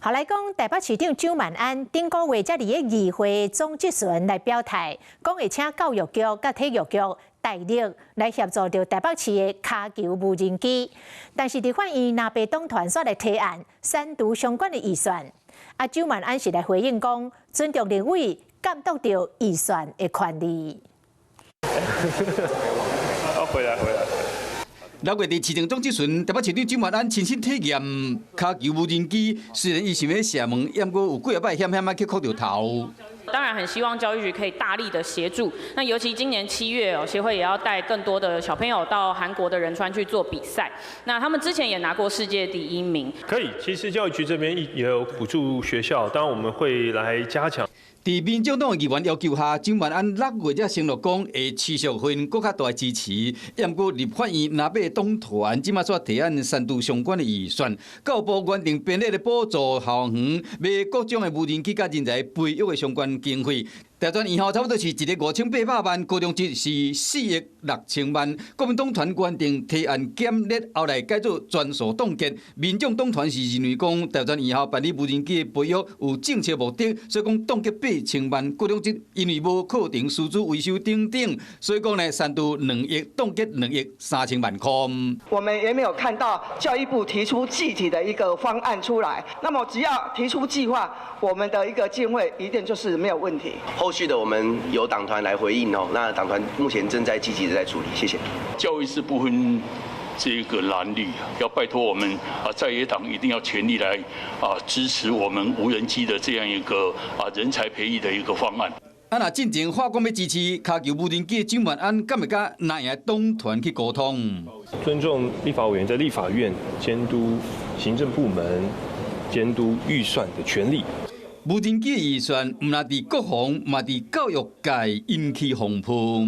後來講，台北市長蔣萬安頂個月才佇咧議會總質詢來表態，講會請教育局佮體育局大力來協助著台北市的跤球無人機，但是立法院藍白黨團煞來提案刪除相關的預算。啊，蔣萬安是來回應講，尊重立委監督著預算的權利。回來回來。6月佇市政總質詢，台北市長蔣萬安親身體驗跤球無人機，雖然伊想欲射門，毋過有幾仔擺險險仔去扣著頭。當然很希望教育局可以大力的協助。那尤其今年7月哦，協會也要帶更多的小朋友到韓國的仁川去做比賽。那他們之前也拿過世界第一名。可以，其實教育局這邊也有補助學校，當然我們會來加強。佇民眾黨議員要求下，蔣萬安6月才承諾講會持續予𪜶閣較大支持。毋過立法院藍白黨團這馬煞提案刪除相關的預算，教育部原定編列的補助校園買各種的無人機佮人才培育的相關經費。大專院校差不多是一億5800萬，高中職是4億6000萬。國民黨團原定提案減列，後來改做全數凍結。民眾黨團是認為講，大專院校辦理無人機的培育有政策目的，所以講凍結8000萬。高中職因為無課程師資維修等等，所以講呢，刪除2億，凍結2億3000萬塊。我們也沒有看到教育部提出具體的一個方案出來。那麼只要提出計劃，我們的一個經費一定就是沒有問題。後續的我們由黨團來回應哦，那黨團目前正在積極的在處理，謝謝。教育是不分這個藍綠，要拜託我們啊在野黨一定要全力來啊支持我們無人機的這樣一個啊人才培育的一個方案。啊，若進前話講欲支持跤球無人機，蔣萬安敢會佮藍營黨團去溝通？尊重立法委員在立法院監督行政部門、監督預算的權利。無人機預算毋但佇國防，嘛佇教育界引起風波。